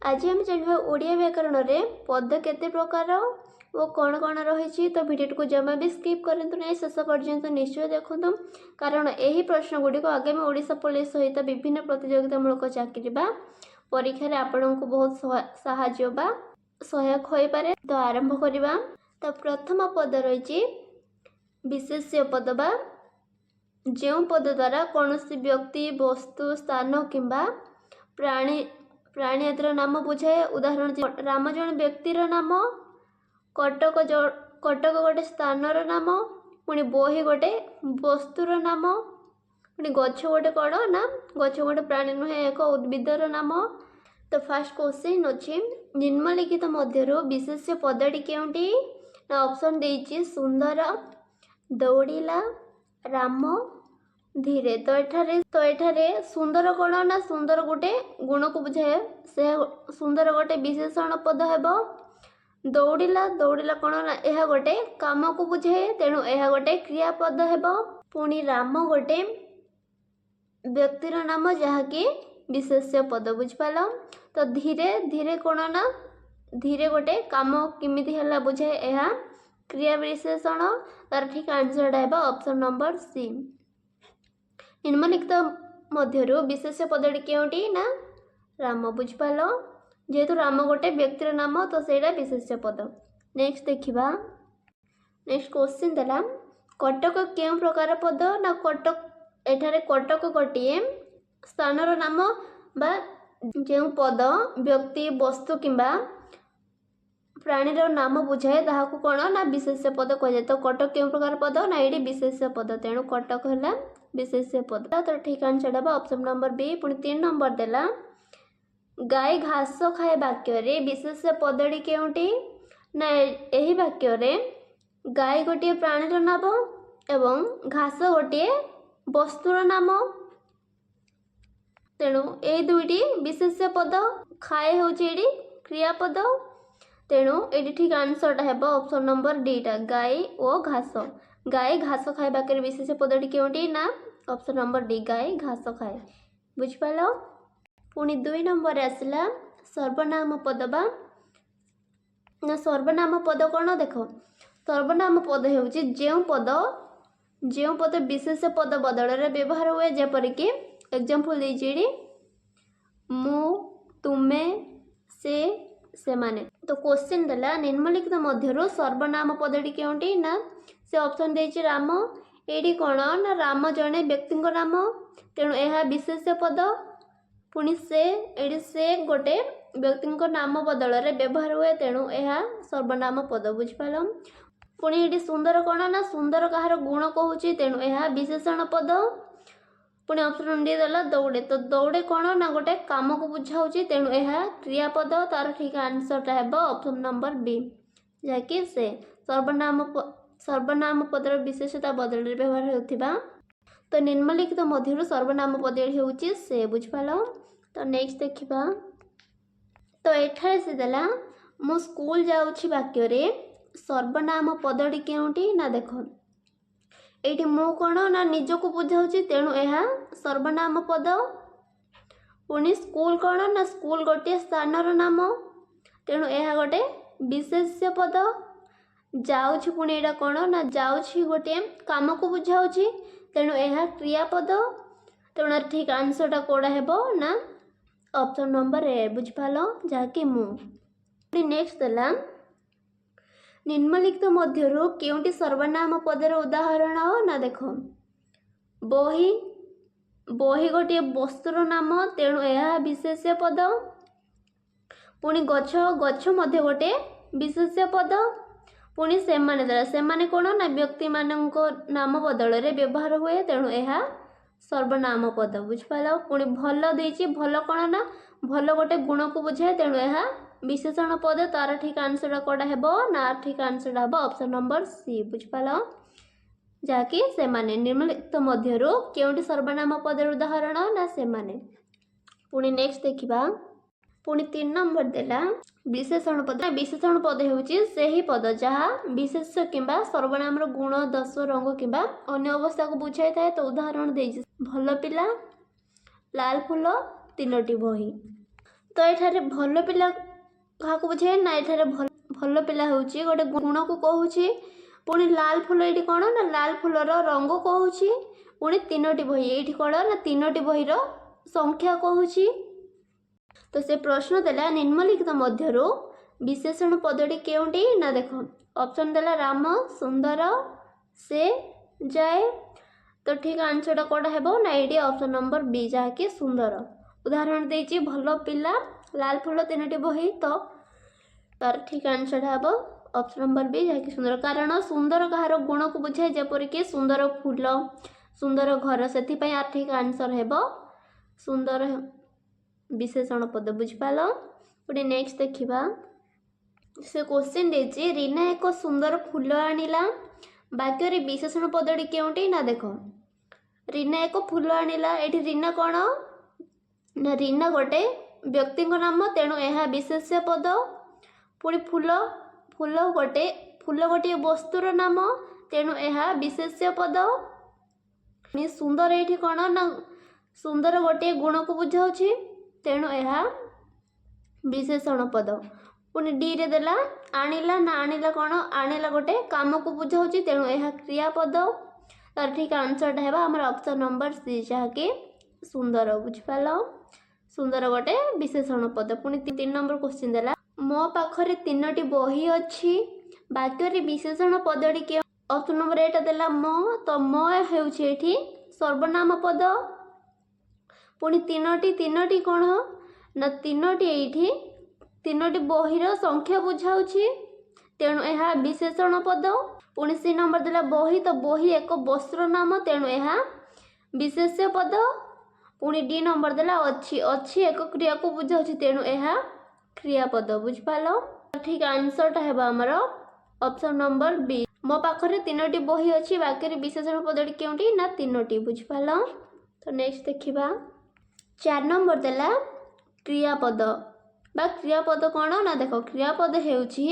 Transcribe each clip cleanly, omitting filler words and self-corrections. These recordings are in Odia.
ଆଜି ଆମେ ଜାଣିବା ଓଡ଼ିଆ ବ୍ୟାକରଣରେ ପଦ କେତେ ପ୍ରକାର ଓ କ'ଣ କ'ଣ ରହିଛି। ତ ଭିଡ଼ିଓଟିକୁ ଜମା ବି ସ୍କିପ୍ କରନ୍ତୁ ନାହିଁ, ଶେଷ ପର୍ଯ୍ୟନ୍ତ ନିଶ୍ଚୟ ଦେଖନ୍ତୁ, କାରଣ ଏହି ପ୍ରଶ୍ନ ଗୁଡ଼ିକ ଆଗାମୀ ଓଡ଼ିଶା ପୋଲିସ ସହିତ ବିଭିନ୍ନ ପ୍ରତିଯୋଗିତାମୂଳକ ଚାକିରି ବା ପରୀକ୍ଷାରେ ଆପଣଙ୍କୁ ବହୁତ ସାହାଯ୍ୟ ବା ସହାୟକ ହୋଇପାରେ। ତ ଆରମ୍ଭ କରିବା। ତ ପ୍ରଥମ ପଦ ରହିଛି ବିଶେଷ୍ୟ ପଦ, ବା ଯେଉଁ ପଦ ଦ୍ୱାରା କୌଣସି ବ୍ୟକ୍ତି, ବସ୍ତୁ, ସ୍ଥାନ କିମ୍ବା ପ୍ରାଣୀ ଆଦିର ନାମ ବୁଝାଏ। ଉଦାହରଣ, ରାମ ଜଣେ ବ୍ୟକ୍ତିର ନାମ, କଟକ ଗୋଟେ ସ୍ଥାନର ନାମ, ପୁଣି ବହି ଗୋଟେ ବସ୍ତୁର ନାମ, ପୁଣି ଗଛ ଗୋଟେ କ'ଣ ନା ଗଛ ଗୋଟେ ପ୍ରାଣୀ ନୁହେଁ, ଏକ ଉଦ୍ଭିଦର ନାମ। ତ ଫାର୍ଷ୍ଟ କ୍ୱେଶ୍ଚିନ୍ ଅଛି, ନିମ୍ନଲିଖିତ ମଧ୍ୟରୁ ବିଶେଷ୍ୟ ପଦଟି କେଉଁଟି? ନା ଅପସନ୍ ଦେଇଛି ସୁନ୍ଦର, ଦୌଡ଼ିଲା, ରାମ, ଧୀରେ। ତ ଏଠାରେ ସୁନ୍ଦର କ'ଣ ନା ସୁନ୍ଦର ଗୋଟେ ଗୁଣକୁ ବୁଝାଏ, ସେ ସୁନ୍ଦର ଗୋଟେ ବିଶେଷଣ ପଦ ହେବ। ଦୌଡ଼ିଲା, ଦୌଡ଼ିଲା କ'ଣ ନା ଏହା ଗୋଟେ କାମକୁ ବୁଝାଏ, ତେଣୁ ଏହା ଗୋଟେ କ୍ରିୟାପଦ ହେବ। ପୁଣି ରାମ ଗୋଟେ ବ୍ୟକ୍ତିର ନାମ, ଯାହାକି ବିଶେଷ୍ୟ ପଦ। ବୁଝିପାରିଲ? ତ ଧୀରେ, ଧୀରେ କ'ଣ ନା ଧୀରେ ଗୋଟେ କାମ କେମିତି ହେଲା ବୁଝାଏ, ଏହା କ୍ରିୟା ବିଶେଷଣ। ତାର ଠିକ୍ ଆନ୍ସରଟା ହେବ ଅପସନ୍ ନମ୍ବର ସି। ନିମ୍ନଲିଖିତ ମଧ୍ୟରୁ ବିଶେଷ୍ୟ ପଦଟି କେଉଁଟି? ନା ରାମ। ବୁଝିପାରିଲ? ଯେହେତୁ ରାମ ଗୋଟେ ବ୍ୟକ୍ତିର ନାମ, ତ ସେଇଟା ବିଶେଷ୍ୟ ପଦ। ନେକ୍ସଟ ଦେଖିବା। ନେକ୍ସଟ କ୍ୱେଶ୍ଚିନ୍ ଦେଲା, କଟକ କେଉଁ ପ୍ରକାର ପଦ? ନା କଟକ, ଏଠାରେ କଟକ ଗୋଟିଏ ସ୍ଥାନର ନାମ, ବା ଯେଉଁ ପଦ ବ୍ୟକ୍ତି, ବସ୍ତୁ କିମ୍ବା ପ୍ରାଣୀର ନାମ ବୁଝାଏ, ତାହାକୁ କ'ଣ ନା ବିଶେଷ୍ୟ ପଦ କୁହାଯାଏ। ତ କଟକ କେଉଁ ପ୍ରକାର ପଦ? ନା ଏଇଠି ବିଶେଷ୍ୟ ପଦ, ତେଣୁ କଟକ ହେଲା ବିଶେଷ୍ୟ ପଦ। ତ ଠିକ୍ ଆନ୍ସର୍ ହେବ ଅପସନ୍ ନମ୍ବର ବି। ପୁଣି 3 ନମ୍ବର ଦେଲା, ଗାଈ ଘାସ ଖାଏ ବାକ୍ୟରେ ବିଶେଷ୍ୟ ପଦଟି କେଉଁଟି? ନା ଏହି ବାକ୍ୟରେ ଗାଈ ଗୋଟିଏ ପ୍ରାଣୀର ନାମ ଏବଂ ଘାସ ଗୋଟିଏ ବସ୍ତୁର ନାମ, ତେଣୁ ଏଇ ଦୁଇଟି ବିଶେଷ୍ୟ ପଦ। ଖାଏ ହେଉଛି ଏଇଠି କ୍ରିୟାପଦ। ତେଣୁ ଏଇଠି ଠିକ୍ ଆନ୍ସରଟା ହେବ ଅପସନ୍ ନମ୍ବର ଡିଟା, ଗାଈ ଓ ଘାସ। ଗାଈ ଘାସ ଖାଏ ବାକ୍ୟରେ ବିଶେଷ୍ୟ ପଦଟି କେଉଁଟି? ନା ଅପସନ୍ ନମ୍ବର ଡି, ଗାଈ ଘାସ ଖାଏ। ବୁଝିପାରିଲ? ପୁଣି 2 ନମ୍ବରରେ ଆସିଲା ସର୍ବନାମ ପଦ ବା ନା ସର୍ବନାମ ପଦ କ'ଣ? ଦେଖ, ସର୍ବନାମ ପଦ ହେଉଛି ଯେଉଁ ପଦ ବିଶେଷ୍ୟ ପଦ ବଦଳରେ ବ୍ୟବହାର ହୁଏ। ଯେପରିକି ଏକ୍ଜାମ୍ପଲ୍ ଦେଇଛି ଏଠି, ମୁଁ, ତୁମେ, ସେ, ସେମାନେ। ତ କ୍ୱେଶ୍ଚିନ୍ ଦେଲା, ନିମ୍ନଲିଖିତ ମଧ୍ୟରୁ ସର୍ବନାମ ପଦଟି କେଉଁଟି? ନା ସେ ଅପସନ୍ ଦେଇଛି ରାମ। ଏଇଠି କ'ଣ ନା ରାମ ଜଣେ ବ୍ୟକ୍ତିଙ୍କ ନାମ, ତେଣୁ ଏହା ବିଶେଷ୍ୟ ପଦ। ପୁଣି ସେ, ଏଇଠି ସେ ଗୋଟେ ବ୍ୟକ୍ତିଙ୍କ ନାମ ବଦଳରେ ବ୍ୟବହାର ହୁଏ, ତେଣୁ ଏହା ସର୍ବନାମ ପଦ। ବୁଝିପାରିଲ? ପୁଣି ଏଇଠି ସୁନ୍ଦର କ'ଣ ନା ସୁନ୍ଦର କାହାର ଗୁଣ କହୁଛି, ତେଣୁ ଏହା ବିଶେଷଣ ପଦ। ପୁଣି ଅପସନ୍ ଡି ଦେଲା ଦୌଡ଼େ। ତ ଦୌଡ଼େ କ'ଣ ନା ଗୋଟେ କାମକୁ ବୁଝାଉଛି, ତେଣୁ ଏହା କ୍ରିୟାପଦ। ତାର ଠିକ୍ ଆନ୍ସରଟା ହେବ ଅପସନ୍ ନମ୍ବର ବି, ଯାହାକି ସେ। ସର୍ବନାମ ପଦର ବିଶେଷ୍ୟ ବଦଳରେ ବ୍ୟବହାର ହେଉଥିବା। ତ ନିମ୍ନଲିଖିତ ମଧ୍ୟରୁ ସର୍ବନାମ ପଦ ହେଉଛି ସେ। ବୁଝିପାରିଲ? ତ ନେକ୍ସଟ ଦେଖିବା। ତ ଏଠାରେ ସେ ଦେଲା, ମୁଁ ସ୍କୁଲ ଯାଉଛି ବାକ୍ୟରେ ସର୍ବନାମ ପଦଟି କେଉଁଟି? ନା ଦେଖ, ଏଇଠି ମୁଁ କ'ଣ ନା ନିଜକୁ ବୁଝାଉଛି, ତେଣୁ ଏହା ସର୍ବନାମ ପଦ। ପୁଣି ସ୍କୁଲ କ'ଣ ନା ସ୍କୁଲ ଗୋଟିଏ ସ୍ଥାନର ନାମ, ତେଣୁ ଏହା ଗୋଟେ ବିଶେଷ୍ୟ ପଦ। ଯାଉଛି, ପୁଣି ଏଇଟା କ'ଣ ନା ଯାଉଛି ଗୋଟିଏ କାମକୁ ବୁଝାଉଛି, ତେଣୁ ଏହା କ୍ରିୟାପଦ। ତେଣୁ ଠିକ୍ ଆନ୍ସରଟା କେଉଁଟା ହେବ? ନା ଅପସନ୍ ନମ୍ବର ଏ। ବୁଝିପାରିଲ? ଯାହାକି ମୁଁ। ନେକ୍ସଟ ଦେଲା, ନିମ୍ନଲିଖିତ ମଧ୍ୟରୁ କେଉଁଟି ସର୍ବନାମ ପଦର ଉଦାହରଣ? ନା ଦେଖ, ବହି, ବହି ଗୋଟିଏ ବସ୍ତୁର ନାମ, ତେଣୁ ଏହା ବିଶେଷ୍ୟ ପଦ। ପୁଣି ଗଛ, ଗଛ ମଧ୍ୟ ଗୋଟେ ବିଶେଷ୍ୟ ପଦ। ପୁଣି ସେମାନେ ଦେଲା, ସେମାନେ କ'ଣ ନା ବ୍ୟକ୍ତିମାନଙ୍କ ନାମ ବଦଳରେ ବ୍ୟବହାର ହୁଏ, ତେଣୁ ଏହା ସର୍ବନାମ ପଦ। ବୁଝିପାରିଲ? ପୁଣି ଭଲ ଦେଇଛି, ଭଲ କ'ଣ ନା ଭଲ ଗୋଟେ ଗୁଣକୁ ବୁଝାଏ, ତେଣୁ ଏହା ବିଶେଷଣ ପଦ। ତାର ଠିକ୍ ଆନ୍ସରଟା କେଉଁଟା ହେବ? ନା ଠିକ୍ ଆନ୍ସରଟା ହେବ ଅପସନ୍ ନମ୍ବର ସି। ବୁଝିପାରିଲ? ଯାହାକି ସେମାନେ। ନିମ୍ନଲିଖିତ ମଧ୍ୟରୁ କେଉଁଟି ସର୍ବନାମ ପଦର ଉଦାହରଣ? ନା ସେମାନେ। ପୁଣି ନେକ୍ସଟ ଦେଖିବା। ପୁଣି 3 ନମ୍ବର ଦେଲା ବିଶେଷଣ ପଦ। ବିଶେଷଣ ପଦ ହେଉଛି ସେହି ପଦ ଯାହା ବିଶେଷ୍ୟ କିମ୍ବା ସର୍ବନାମର ଗୁଣ, ଦୋଷ, ରଙ୍ଗ କିମ୍ବା ଅନ୍ୟ ଅବସ୍ଥାକୁ ବୁଝାଇଥାଏ। ତ ଉଦାହରଣ ଦେଇଛି, ଭଲ ପିଲା, ଲାଲ ଫୁଲ, ତିନୋଟି ବହି। ତ ଏଠାରେ ଭଲ ପିଲା କାହାକୁ ବୁଝାଏ ନା ଏଠାରେ ଭଲ ପିଲା ହେଉଛି ଗୋଟେ ଗୁଣକୁ କହୁଛି। ପୁଣି ଲାଲ ଫୁଲ ଏଇଠି କ'ଣ ନା ଲାଲ ଫୁଲର ରଙ୍ଗ କହୁଛି। ପୁଣି ତିନୋଟି ବହି ଏଇଠି କ'ଣ ନା ତିନୋଟି ବହିର ସଂଖ୍ୟା କହୁଛି। ତ ସେ ପ୍ରଶ୍ନ ଦେଲା, ନିମ୍ନଲିଖିତ ମଧ୍ୟରୁ ବିଶେଷଣ ପଦଟି କେଉଁଟି? ନା ଦେଖ, ଅପସନ୍ ଦେଲା ରାମ, ସୁନ୍ଦର, ସେ, ଯାଏ। ତ ଠିକ୍ ଆନ୍ସରଟା କେଉଁଟା ହେବ ନା ଏଇଠି ଅପସନ୍ ନମ୍ବର ବି, ଯାହାକି ସୁନ୍ଦର। ଉଦାହରଣ ଦେଇଛି ଭଲ ପିଲା, ଲାଲ ଫୁଲ, ତିନୋଟି ବହି। ତ ତାର ଠିକ୍ ଆନ୍ସରଟା ହେବ ଅପସନ୍ ନମ୍ବର ବି, ଯାହାକି ସୁନ୍ଦର। କାରଣ ସୁନ୍ଦର କାହାର ଗୁଣକୁ ବୁଝାଏ, ଯେପରିକି ସୁନ୍ଦର ଫୁଲ, ସୁନ୍ଦର ଘର। ସେଥିପାଇଁ ଆର ଠିକ୍ ଆନ୍ସର ହେବ ସୁନ୍ଦର ବିଶେଷଣ ପଦ। ବୁଝିପାରିଲ? ଗୋଟେ ନେକ୍ସଟ ଦେଖିବା। ସେ କୋଶ୍ଚିନ୍ ଦେଇଛି, ରୀନା ଏକ ସୁନ୍ଦର ଫୁଲ ଆଣିଲା, ବାକ୍ୟରେ ବିଶେଷଣ ପଦଟି କେଉଁଟି? ନା ଦେଖ, ରୀନା ଏକ ଫୁଲ ଆଣିଲା। ଏଠି ରୀନା କ'ଣ ନା ରୀନା ଗୋଟେ ବ୍ୟକ୍ତିଙ୍କ ନାମ, ତେଣୁ ଏହା ବିଶେଷ୍ୟ ପଦ। ପୁଣି ଫୁଲ, ଫୁଲ ଗୋଟିଏ ବସ୍ତୁର ନାମ, ତେଣୁ ଏହା ବିଶେଷ୍ୟ ପଦ। ପୁଣି ସୁନ୍ଦର ଏଇଠି କ'ଣ ନା ସୁନ୍ଦର ଗୋଟିଏ ଗୁଣକୁ ବୁଝାଉଛି, ତେଣୁ ଏହା ବିଶେଷଣ ପଦ। ପୁଣି ଡିରେ ଦେଲା ଆଣିଲା। ନା ଆଣିଲା କ'ଣ? ଆଣିଲା ଗୋଟେ କାମକୁ ବୁଝାଉଛି, ତେଣୁ ଏହା କ୍ରିୟାପଦ। ତାର ଠିକ୍ ଆନ୍ସରଟା ହେବ ଆମର ଅପସନ୍ ନମ୍ବର ସି, ଯାହାକି ସୁନ୍ଦର। ବୁଝିପାରିଲ? ସୁନ୍ଦର ଗୋଟେ ବିଶେଷଣ ପଦ। ପୁଣି 3 ନମ୍ବର କୋଶ୍ଚିନ୍ ଦେଲା, ମୋ ପାଖରେ ତିନୋଟି ବହି ଅଛି, ବାକ୍ୟରେ ବିଶେଷଣ ପଦଟି କେଉଁ? ଅପସନ୍ ନମ୍ବର ଏଟା ଦେଲା ମୋ। ତ ମୋ ହେଉଛି ଏଠି ସର୍ବନାମ ପଦ। ପୁଣି ତିନୋଟି, ତିନୋଟି କ'ଣ ନା ତିନୋଟି ଏଇଠି ତିନୋଟି ବହିର ସଂଖ୍ୟା ବୁଝାଉଛି, ତେଣୁ ଏହା ବିଶେଷଣ ପଦ। ପୁଣି ସି ନମ୍ବର ଦେଲା ବହି। ତ ବହି ଏକ ବସ୍ତୁର ନାମ, ତେଣୁ ଏହା ବିଶେଷ୍ୟ ପଦ। ପୁଣି ଡି ନମ୍ବର ଦେଲା ଅଛି। ଅଛି ଏକ କ୍ରିୟାକୁ ବୁଝାଉଛି, ତେଣୁ ଏହା କ୍ରିୟାପଦ। ବୁଝିପାରିଲ? ଠିକ୍ ଆନ୍ସରଟା ହେବ ଆମର ଅପସନ୍ ନମ୍ବର ବି। ମୋ ପାଖରେ ତିନୋଟି ବହି ଅଛି, ବାକ୍ୟରେ ବିଶେଷଣ ପଦଟି କେଉଁଟି ନା ତିନୋଟି। ବୁଝିପାରିଲ? ତ ନେକ୍ସଟ ଦେଖିବା। 4 ନମ୍ବର ଦେଲା କ୍ରିୟାପଦ ବା କ୍ରିୟାପଦ କ'ଣ? ନା ଦେଖ, କ୍ରିୟାପଦ ହେଉଛି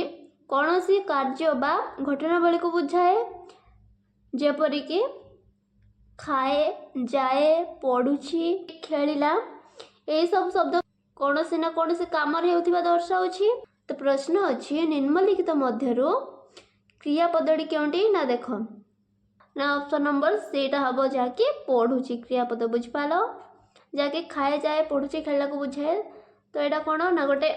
କୌଣସି କାର୍ଯ୍ୟ ବା ଘଟଣାବଳୀକୁ ବୁଝାଏ, ଯେପରିକି ଖାଏ, ଯାଏ, ପଢ଼ୁଛି, ଖେଳିଲା। ଏହିସବୁ ଶବ୍ଦ କୌଣସି ନା କୌଣସି କାମରେ ହେଉଥିବା ଦର୍ଶାଉଛି। ତ ପ୍ରଶ୍ନ ଅଛି, ନିମ୍ନଲିଖିତ ମଧ୍ୟରୁ କ୍ରିୟାପଦଟି କେଉଁଟି? ନା ଦେଖ, ନା ଅପସନ୍ ନମ୍ବର ସେଇଟା ହେବ, ଯାହାକି ପଢ଼ୁଛି କ୍ରିୟାପଦ। ବୁଝିପାରିଲ? ଯାହାକି ଖାଏ, ଯାଏ, ପଢ଼ୁଛି, ଖେଳିଲାକୁ ବୁଝାଏ। ତ ଏଇଟା କ'ଣ ନା ଗୋଟେ,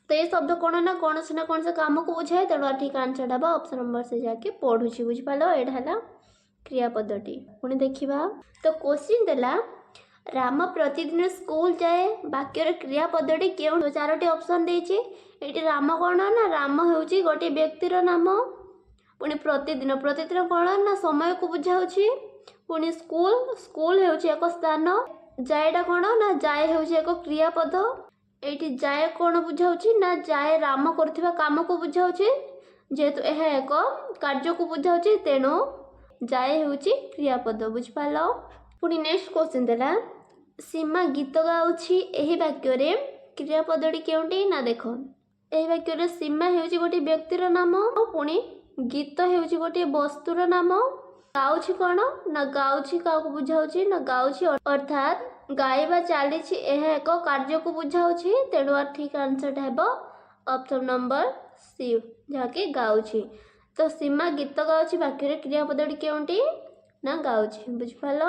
ତ ଏ ଶବ୍ଦ କ'ଣ ନା କୌଣସି ନା କୌଣସି କାମକୁ ବୁଝାଏ। ତେଣୁ ଠିକ୍ ଆନ୍ସରଟା ହେବ ଅପସନ୍ ନମ୍ବର ସେ, ଯାହାକି ପଢ଼ୁଛି। ବୁଝିପାରିଲ? ଏଇଟା ହେଲା କ୍ରିୟାପଦଟି। ପୁଣି ଦେଖିବା। ତ କୋଶ୍ଚିନ୍ ଦେଲା, ରାମ ପ୍ରତିଦିନ ସ୍କୁଲ ଯାଏ, ବାକ୍ୟର କ୍ରିୟାପଦଟି କେଉଁ? ଚାରୋଟି ଅପସନ୍ ଦେଇଛି। ଏଇଠି ରାମ କ'ଣ ନା ରାମ ହେଉଛି ଗୋଟିଏ ବ୍ୟକ୍ତିର ନାମ। ପୁଣି ପ୍ରତିଦିନ, ପ୍ରତିଦିନ କ'ଣ ନା ସମୟକୁ ବୁଝାଉଛି। ପୁଣି ସ୍କୁଲ, ସ୍କୁଲ ହେଉଛି ଏକ ସ୍ଥାନ। ଯାଏଟା କ'ଣ ନା ଯାଏ ହେଉଛି ଏକ କ୍ରିୟାପଦ। ଏଇଠି ଯାଏ କ'ଣ ବୁଝାଉଛି ନା ଯାଏ ରାମ କରୁଥିବା କାମକୁ ବୁଝାଉଛି। ଯେହେତୁ ଏହା ଏକ କାର୍ଯ୍ୟକୁ ବୁଝାଉଛି, ତେଣୁ ଯାଏ ହେଉଛି କ୍ରିୟାପଦ। ବୁଝିପାରିଲ? ପୁଣି ନେକ୍ସଟ କ୍ୱେଶ୍ଚିନ୍ ଦେଲା, ସୀମା ଗୀତ ଗାଉଛି, ଏହି ବାକ୍ୟରେ କ୍ରିୟାପଦଟି କେଉଁଟି? ନା ଦେଖ, ଏହି ବାକ୍ୟରେ ସୀମା ହେଉଛି ଗୋଟିଏ ବ୍ୟକ୍ତିର ନାମ। ପୁଣି ଗୀତ ହେଉଛି ଗୋଟିଏ ବସ୍ତୁର ନାମ। ଗାଉଛି କ'ଣ ନା ଗାଉଛି କାହାକୁ ବୁଝାଉଛି? ନା ଗାଉଛି ଅର୍ଥାତ୍ ଗାଇବା ଚାଲିଛି, ଏହା ଏକ କାର୍ଯ୍ୟକୁ ବୁଝାଉଛି। ତେଣୁ ଆର ଠିକ୍ ଆନ୍ସରଟା ହେବ ଅପସନ୍ ନମ୍ବର ସି, ଯାହାକି ଗାଉଛି। ତ ସୀମା ଗୀତ ଗାଉଛି ବାକ୍ୟରେ କ୍ରିୟାପଦଟି କେଉଁଟି? ନା ଗାଉଛି। ବୁଝିପାରିଲ?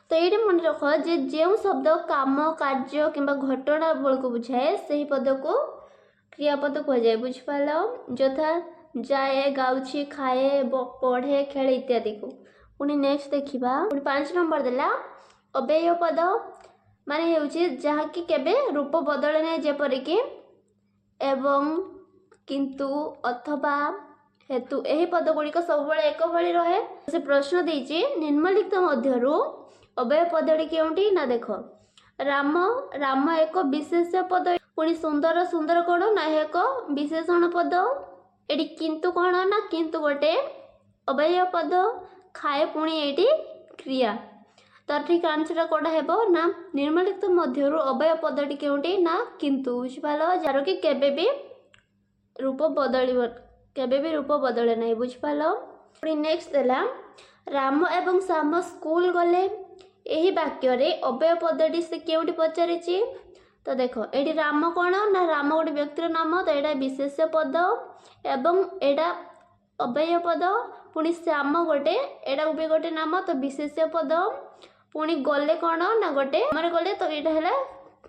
ତ ଏଇଠି ମନେ ରଖ ଯେ ଯେଉଁ ଶବ୍ଦ କାମ, କାର୍ଯ୍ୟ କିମ୍ବା ଘଟଣା ବଳକୁ ବୁଝାଏ, ସେହି ପଦକୁ କ୍ରିୟାପଦ କୁହାଯାଏ। ବୁଝିପାରିଲ? ଯଥା ଯାଏ, ଗାଉଛି, ଖାଏ, ପଢ଼େ, ଖେଳେ ଇତ୍ୟାଦିକୁ। ପୁଣି ନେକ୍ସଟ ଦେଖିବା। ପୁଣି 5 ନମ୍ବର ଦେଲା, ଅବ୍ୟୟ ପଦ ମାନେ ହେଉଛି ଯାହାକି କେବେ ରୂପ ବଦଳେ ନାହିଁ, ଯେପରିକି ଏବଂ, କିନ୍ତୁ, ଅଥବା, ହେତୁ। ଏହି ପଦ ଗୁଡ଼ିକ ସବୁବେଳେ ଏକ ଭଳି ରହେ। ସେ ପ୍ରଶ୍ନ ଦେଇଛି, ନିମ୍ନଲିଖିତ ମଧ୍ୟରୁ ଅବ୍ୟୟ ପଦଟି କେଉଁଟି? ନା ଦେଖ, ରାମ, ରାମ ଏକ ବିଶେଷ୍ୟ ପଦ। ପୁଣି ସୁନ୍ଦର, ସୁନ୍ଦର କ'ଣ ନା ଏହା ଏକ ବିଶେଷଣ ପଦ। ଏଠି କିନ୍ତୁ କ'ଣ ନା କିନ୍ତୁ ଗୋଟେ ଅବ୍ୟୟ ପଦ। ଖାଏ ପୁଣି ଏଇଠି କ୍ରିୟା। ତାର ଠିକ୍ ଆନ୍ସରଟା କୋଉଟା ହେବ ନା ନିମ୍ନଲିଖିତ ମଧ୍ୟରୁ ଅବ୍ୟୟ ପଦଟି କେଉଁଟି? ନା କିନ୍ତୁ। ବୁଝିପାରିଲ? ଯାହାର କି କେବେ ବି ରୂପ ବଦଳିବ, କେବେ ବି ରୂପ ବଦଳେ ନାହିଁ। ବୁଝିପାରିଲ? ପୁଣି ନେକ୍ସଟ ଦେଲା, ରାମ ଏବଂ ଶ୍ୟାମ ସ୍କୁଲ ଗଲେ, ଏହି ବାକ୍ୟରେ ଅବ୍ୟୟ ପଦଟି ସେ କେଉଁଠି ପଚାରିଛି। ତ ଦେଖ, ଏଇଠି ରାମ କ'ଣ ନା ରାମ ଗୋଟେ ବ୍ୟକ୍ତିର ନାମ, ତ ଏଇଟା ବିଶେଷ୍ୟ ପଦ ଏବଂ ଏଇଟା ଅବ୍ୟୟ ପଦ। ପୁଣି ଶ୍ୟାମ ଗୋଟେ, ଏଇଟା ବି ଗୋଟେ ନାମ, ତ ବିଶେଷ୍ୟ ପଦ। ପୁଣି ଗଲେ କ'ଣ ନା ଗୋଟେ କାମରେ ଗଲେ, ତ ଏଇଟା ହେଲା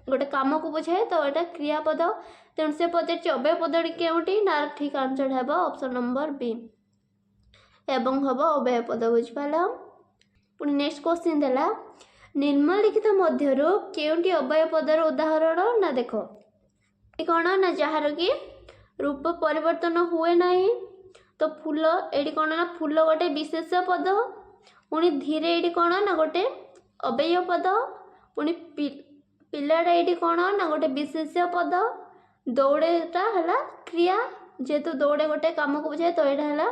ଗୋଟେ କାମକୁ ବୁଝାଏ, ତ ଏଇଟା କ୍ରିୟାପଦ। ତେଣୁ ସେ ପଚାରିଛି ଅବ୍ୟୟ ପଦଟି କେଉଁଟି ନା ଠିକ୍ ଆନ୍ସର୍ ହେବ ଅପସନ୍ ନମ୍ବର ବି, ଏବଂ ହେବ ଅବ୍ୟୟ ପଦ। ବୁଝିପାରିଲ? ପୁଣି ନେକ୍ସଟ କ୍ୱେଶ୍ଚିନ୍ ଦେଲା, ନିମ୍ନଲିଖିତ ମଧ୍ୟରୁ କେଉଁଟି ଅବ୍ୟୟ ପଦର ଉଦାହରଣ? ନା ଦେଖ, କ'ଣ ନା ଯାହାର କି ରୂପ ପରିବର୍ତ୍ତନ ହୁଏ ନାହିଁ। ତ ଫୁଲ, ଏଇଠି କ'ଣ ନା ଫୁଲ ଗୋଟେ ବିଶେଷ୍ୟ ପଦ। ପୁଣି ଧୀରେ, ଏଇଠି କ'ଣ ନା ଗୋଟେ ଅବ୍ୟୟ ପଦ। ପୁଣି ପିଲାଟା, ଏଇଠି କ'ଣ ନା ଗୋଟେ ବିଶେଷ୍ୟ ପଦ। ଦୌଡ଼େଟା ହେଲା କ୍ରିୟା, ଯେହେତୁ ଦୌଡ଼େ ଗୋଟେ କାମକୁ ବୁଝାଏ, ତ ଏଇଟା ହେଲା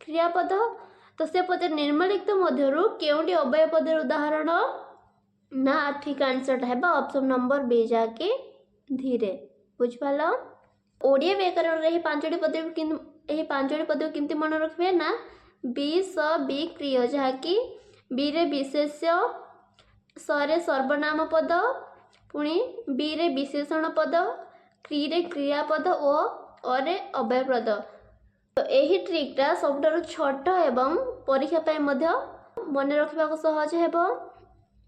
କ୍ରିୟାପଦ। ତ ସେ ପଚାରେ ନିମ୍ନଲିଖିତ ମଧ୍ୟରୁ କେଉଁଟି ଅବ୍ୟୟ ପଦର ଉଦାହରଣ? ନା ଠିକ୍ ଆନ୍ସର୍ଟା ହେବ ଅପସନ୍ ନମ୍ବର ବି, ଯାହାକି ଧୀରେ। ବୁଝିପାରିଲ? ଓଡ଼ିଆ ବ୍ୟାକରଣରେ ଏହି ପାଞ୍ଚଟି ପଦକୁ କେମିତି ମନେ ରଖିବେ ନା ବି ସ ବି କ୍ରିୟ, ଯାହାକି ବିରେ ବିଶେଷ୍ୟ, ସରେ ସର୍ବନାମ ପଦ, ପୁଣି ବିରେ ବିଶେଷଣ ପଦ, କ୍ରିରେ କ୍ରିୟାପଦ ଓ ଅରେ ଅବ୍ୟୟ ପଦ। ତ ଏହି ଟ୍ରିକ୍ଟା ସବୁଠାରୁ ଛୋଟ ଏବଂ ପରୀକ୍ଷା ପାଇଁ ମଧ୍ୟ ମନେ ରଖିବାକୁ ସହଜ ହେବ।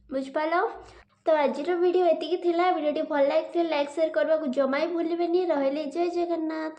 ବୁଝିପାରିଲ? ତ ଆଜିର ଭିଡ଼ିଓ ଏତିକି ଥିଲା। ଭିଡ଼ିଓଟି ଭଲ ଲାଗିଥିଲେ ଲାଇକ୍, ସେୟାର କରିବାକୁ ଜମା ବି ଭୁଲିବେନି। ରହିଲି, ଜୟ ଜଗନ୍ନାଥ।